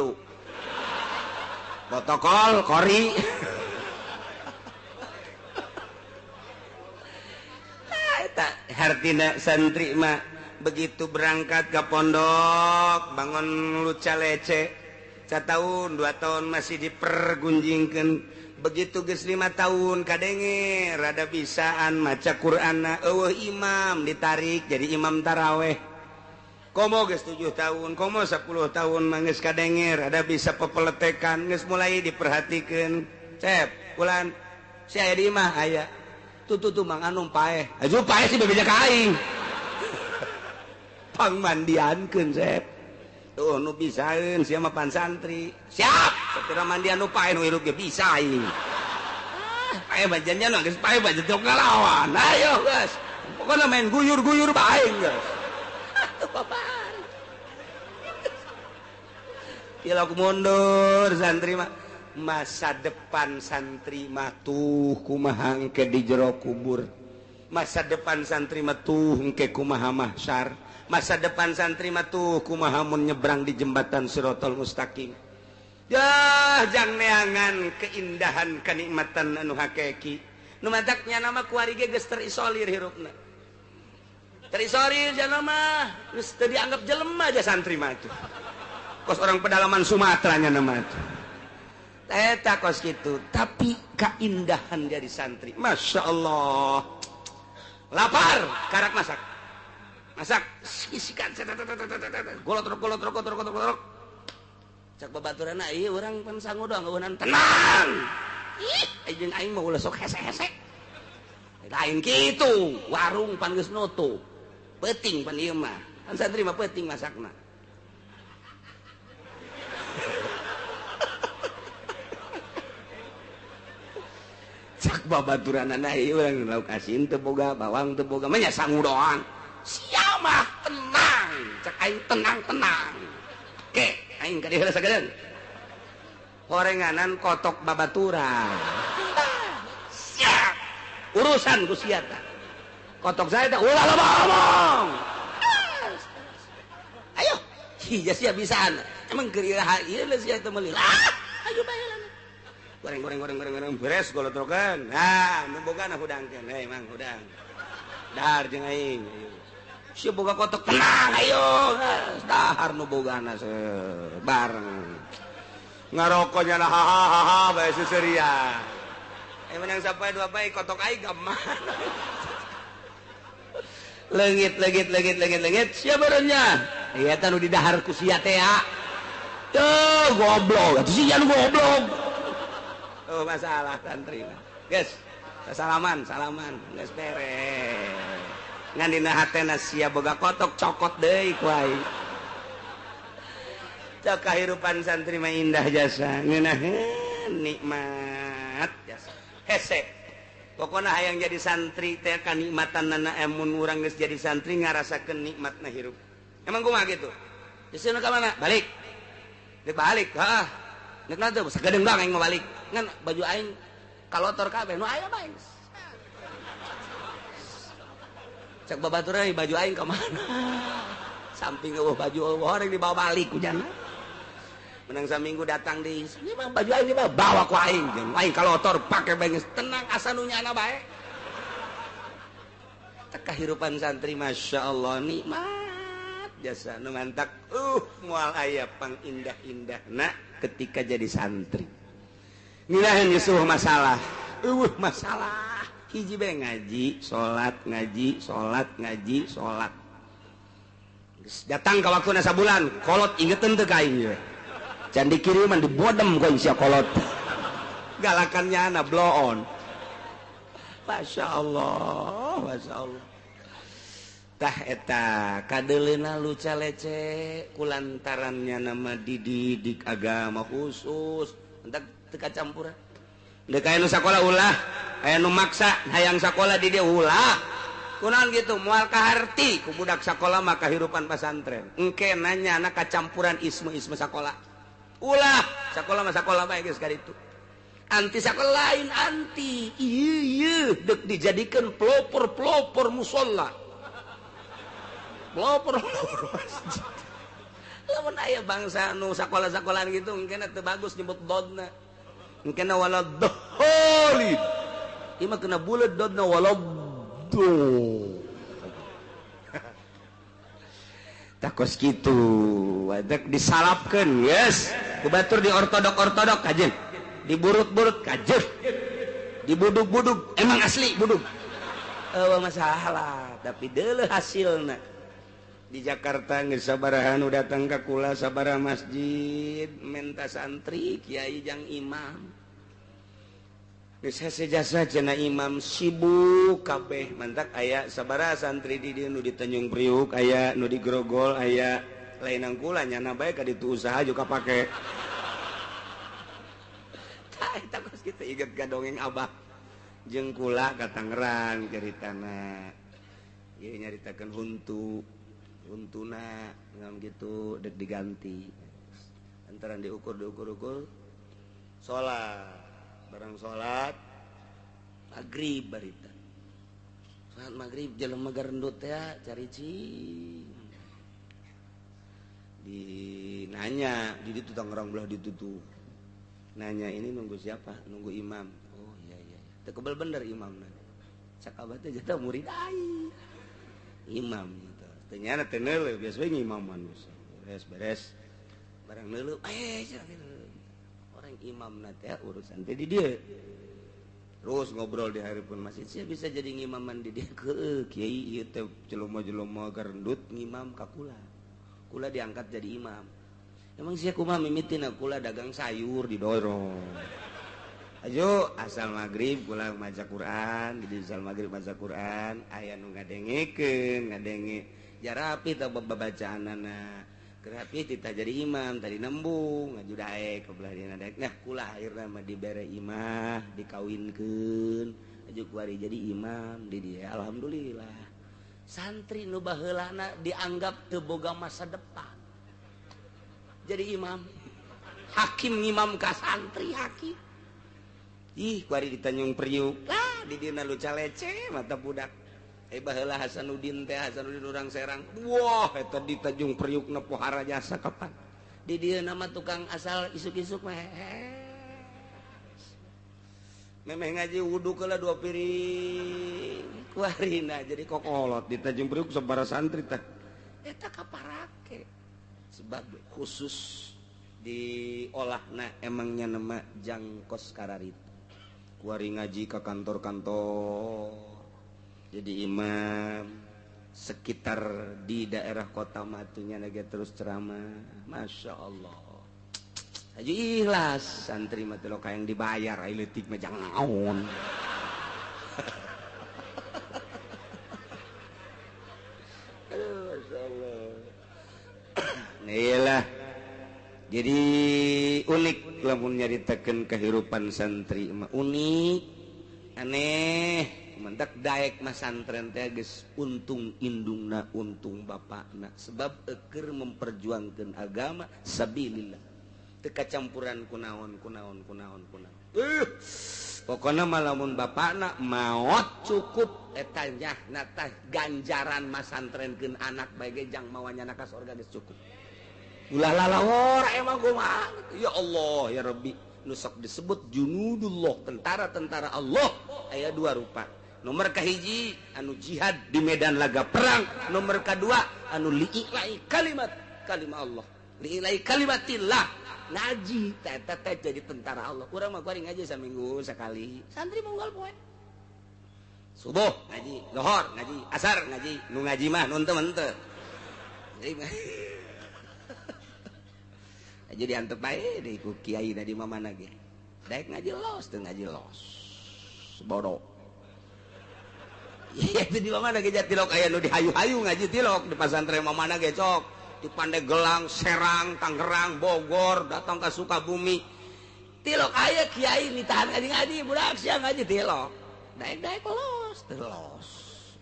protokol kori. Eta hartina santri mah begitu berangkat ke pondok bangun luca lece 1 tahun 2 tahun masih dipergunjingkan, Begitu geus 5 tahun kadenge rada bisaan maca Qur'anna eueuh imam ditarik jadi imam taraweh. Komo geus 7 tahun, komo 10 tahun mah geus kadenge rada bisa pepeletekan, geus mulai diperhatikeun. Cep, bulan si aya di imah aya. Tuh tuh tuh Mang Anum paeh. Aju paeh sih bebeja ka aing. Pangmandiankeun Cep. Tuh nu bisaeun sia mah pan santri. Siap, sapira mandian nu paeh nu hirup ge bisa aing. Paeh bajannya geus paeh bajan teu ngalawan. Ayo geus. Pokona main guyur-guyur bae geus. Atuh babar. Tilok mundur santri mah. Masa depan santri mah tuh kumaha engke di jero kubur. Masa depan santri mah tuh engke kumaha mahsyar. Masa depan santri mah tuh kumaha mun nyebrang di jembatan Sirotol Mustaqim. Yah, jang neangan keindahan kenikmatan anu hakiki. Nu mataknya nama kuari ge geus terisolir hirupna. Terisolir jana mah geus teu dianggap jelema aja santri mah tuh. Kos orang pedalaman Sumatera nya nama tuh. Eta kos kitu, tapi keindahan dari santri. Masya Allah. Lapar, karak masak. Masak, isikan golot golot golot golot golot. Cak babaturanna ieu urang pan sangu doang eueunan tenang. Ih, jeung aing mah ulah sok hese-hese. Lain kitu, warung pan geus nutup. Peuting pan ieu mah. Pan santri mah peuting masakna. Cak babaturanna ieu urang lauk asin teu boga, bawang teu boga, mah nya sangu doang. Sia mah tenang, cak aing tenang-tenang. Ke, aing ka dieu sagedeung. Horenganan kotok babaturan. Siap. Urusan ku sia tah. Kotok saya teh ulah loba omong. Ayo, sia sia bisaan. Emang keur iraha ieu sia teh meuli. Ah, ayo bae lah. Goreng goreng goreng goreng goreng beres golotrokeun. Nah, nu bogana hudangkeun. Hei Mang hudang. Dahar jeung aing. Ayo. Si boga kotok tenang ayo. Dahar nu bogana bareng. Ngarokoknya lah ha ha ha bae seseria. Menang sampai dua bae kotok aing ka mana. Leungit leungit leungit leungit leungit sia barenya. Ieu teh nu di dahar ku sia teh ya. Tuh goblok, atuh sia nu goblok. Oh masalah santri mah. Geus, salaman, salaman, geus beres. Ngan dina hatena sia boga kotok cokot deui ku aing. Cok kahirupan santri mah indah jasa, ngeunaheun nikmat jasa. Hese. Pokona hayang jadi santri teh kanikmatanana mun urang geus jadi santri ngarasakeun nikmatna hirup. Emang kumaha kitu? Geus ka mana? Balik. Dek balik, heeh. Nek na teu sagedeung doang aing mah balik. Ngan baju aing kalotor kabeh nu aya bae. Cak babaturan baju aing ka mana? Samping eueuh baju eueuh horeng dibawa balik ku jana. Menang saminggu datang di ini mah baju aing dibawa bawa ku aing. Jeung aing kalotor pake bae geus tenang asa nu nyana bae. Teh kahirupan santri Masya Allah nikmat jasa nu mantak moal aya pangindah-indahna ketika jadi santri. Ngeunaheun geus eueuh masalah. Eueuh masalah. Hiji bae ngaji, salat, ngaji, salat, ngaji, salat. Geus datang ka waktuna sabulan, kolot ingeteun teu ka aing ieu. Can dikiriman dibodem ku sia kolot. Galakannya ana bloon. Masya Allah, Masya Allah. Tah eta kadeleuna luca lece kulantarannya nama dididik agama khusus. Entak teu kacampuran. Deuk aya nu sakola ulah, aya nu maksa hayang sakola di dieu ulah. Kunaon gitu moal kaharti ku budak sakola mah kahirupan pasantren. Engke nanya anak kacampuran isme-isme sakola. Ulah, sakola mah sakola bae geus kaditu. Anti sakola lain anti. Ieu ieu deuk dijadikeun pelopor-pelopor musala. Pelopor-pelopor masjid. Lamun aya bangsa nu sakola-sakolaan gitu engkena teu bagus nyebut dodna. Engkena waladhdallin. Ieu mah kena buleud dodna waladhdallin. Takos kitu, wadak disalapkeun, yes. Ku batur di ortodok-ortodok kajen. Diburut-burut kajeuh. Dibudug-budug emang asli budug. Eueuh masalah, tapi deuleuh hasilna. Di Jakarta geus sabaraha nu datang ka kula sabaraha masjid menta santri kiai jang imam. Geus hese jasa cenah imam sibuk kabeh mantak aya sabaraha santri di dieu nu di Tanjung Priuk aya nu di Grogol aya lain kula nyana bae ka ditu usaha juga pake. Tah eta kos kitu inget ka dongeng abah jeung kula ka Tangerang caritana. Ieu nyaritakeun huntu untuna ngam gitu dek diganti antara diukur diukur-ukur salat barang salat maghrib barita salat maghrib jelema garendut ya cari cing dinanya di ditu Tangerang belah ditutuh nanya ini nunggu siapa nunggu imam oh iya iya teu kebel bener imamna cak abah teh jatah murid aing imam ternyata tenele biasanya imam manusia beres beres barang neuleuh orang imam teh urusan teh di dia terus ngobrol di hari pun masih sia bisa jadi ngimaman di dia ke kiai ieu teh jelema-jelema garendut ngimam ka kula kula diangkat jadi imam emang sia kumaha mimitina kula dagang sayur didorong ayo asal maghrib kula maca Quran di asal maghrib maca Quran aya nu ngadengekeun ngadenge jarapi tah babacaanana kerapi tita jadi imam tadi nembung ngaju daek ke belah dina daek nah kula akhirna mah dibere imah dikawinkeun aju kuari jadi imam di dia alhamdulillah santri nu baheulana dianggap teu boga masa depan jadi imam hakim ngimam ka santri hakim ih kuari di Tanjung Priuk lah di dina lu calece mata budak baheula Hasanuddin teh Hasanuddin urang Serang wah eta di Tanjung Priuk na pohara jasa kapan di dieu nama tukang asal isuk-isuk mah memeh ngaji wudu keula 2 piring kuarina jadi kokolot di Tanjung Priuk sabaraha santri teh eta kaparake sebab khusus diolahna emangnya nama jangkos kararit kuari ngaji ka kantor-kantor jadi imam sekitar di daerah kota matunya lagi terus ceramah Masya Allah aja ikhlas santri mah teh yang dibayar ai leutik mah jangan naon. Aduh Masya Allah. Nah, jadi unik lamun nyaritakeun kehidupan santri mah unik aneh mendak daek mah santren teh geus untung indungna untung bapakna sebab eukeur memperjuangkeun agama sabilillah teu kacampuran kunaon kunaon kunaon kunaon pokona mah lamun bapakna maot cukup eta nyahna tah ganjaran mah santrenkeun anak bae ge jang mawa nyana ka sorga geus cukup ulah lalawor emang kumaha ya Allah ya Rabbi nu sok disebut junudullah tentara-tentara Allah aya dua rupa. Nomor kahiji anu jihad di medan laga perang, nomor kedua anu li'ilai kalimat kalimah Allah, li'ilai kalimatillah ngaji teh teh jadi tentara Allah. Urang mah kuari ngaji saminggu sekali, santri monggal poe. Subuh ngaji, lohor ngaji, asar ngaji, nu ngaji mah nu henteu henteu. Jadi diantep bae deui ku kiai da di mamana ge. Daek ngaji los teu ngaji los. Bodoh. Iya itu di mana ge tilok aya nu dihayu-hayu ngaji tilok di pasantren mamana ge cok. Di Pandeglang, Serang, Tangerang, Bogor, datang ke Sukabumi. Tilok aya kiai ditahan ngaji-ngaji budak sia ngaji tilok. Daek-daek los teu los.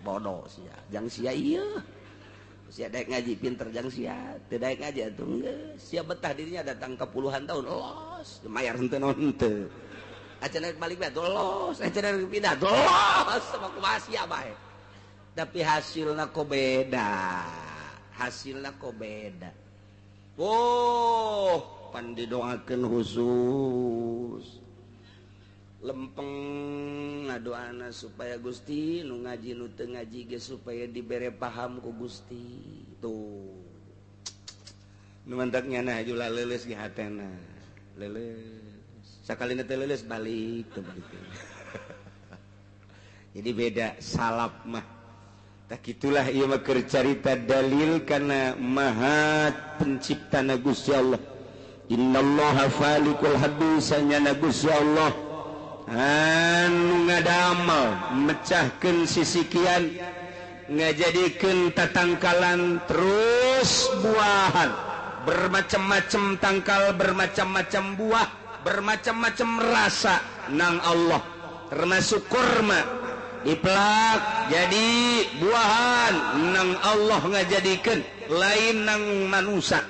Bodoh sia. Jang sia ieu. Sia daek ngaji pinter jang sia, teu daek ngaji atuh geus. Sia betah dirinya datang ke puluhan tahun los, mayar henteu naon henteu. Acan naik balik bae los, acan naik pindah los, sama kumaha sia bae. Tapi hasilna kok beda. Hasilna kok beda. Oh, pan didoakeun khusus. Lempeng ngadoana supaya Gusti nu ngaji nu teu ngaji ge supaya dibere paham ku Gusti tuh nu mantak nyana hajulah leuleus ge hatena leuleus Sakalina teh leuleus balik teh balik. Jadi beda salap mah. Tak itulah ieu mah keur carita dalil kana maha penciptana Gusti Allah. Innallaha falikul habbi sanyana Gusti Allah anu ngadamel mecahkeun sisikian ngajadikeun tatangkalan terus buahan bermacam-macam tangkal, bermacam-macam buah, bermacam-macam rasa nang Allah, termasuk kurma dipelak jadi buahan nang Allah ngajadikeun, lain nang manusia.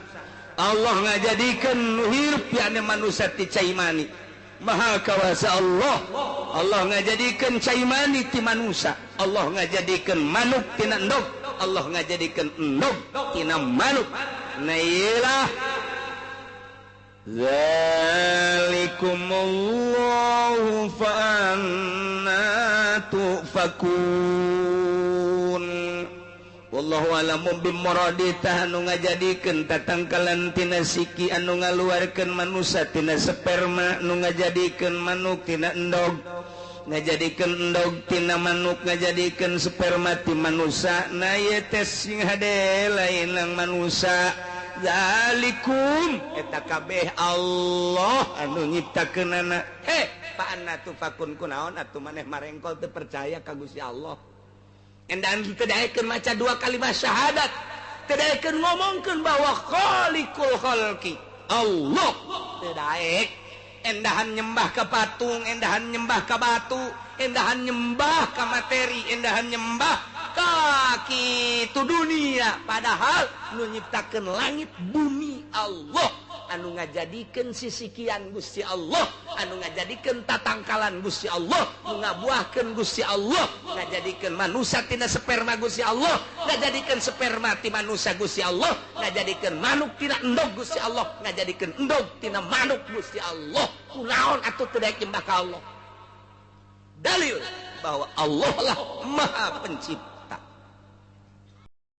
Allah ngajadikeun nu hirup yakni manusia ti cai mani. Maha kawasa Allah. Allah ngajadikeun cai mani ti manusia, Allah ngajadikeun manuk tina endog, Allah ngajadikeun endog tina manuk. Nah iyalah zalikumullahu fa anna tufakun. Wallahu alamu bimuradi anu ngajadikeun tatangkalan tina siki anu ngaluarkeun manusia tina sperma, nu ngajadikeun manuk tina endog, ngajadikeun endog tina manuk, ngajadikeun sperma ti manusia. Na ieu teh sing hade lain nang manusia. Zalikum eta kabeh Allah anu nyiptakeunana. Fa anna tufakun kunaon atuh maneh marengkol teu percaya ka Gusti Allah. Endan teu daekeun maca dua kalimat syahadat, teu daekeun ngomongkeun bahwa khaliqul khalqi Allah, teu daek. Endahan nyembah ka patung, endahan nyembah ka batu, endahan nyembah ka materi, endahan nyembah ka kitu dunia. Padahal nu nyiptakeun langit bumi Allah, anu ngajadikeun sisikian Gusti Allah, anu ngajadikeun tatangkalan Gusti Allah, nu ngabuahkeun Gusti Allah, ngajadikeun manusia tina sperma Gusti Allah, ngajadikeun sperma ti manusia Gusti Allah, ngajadikeun manuk tina endog Gusti Allah, ngajadikeun endog tina manuk Gusti Allah. Kunaon atuh teu daek nyembah ka Allah? Dalil bahwa Allah lah Maha Pencipta.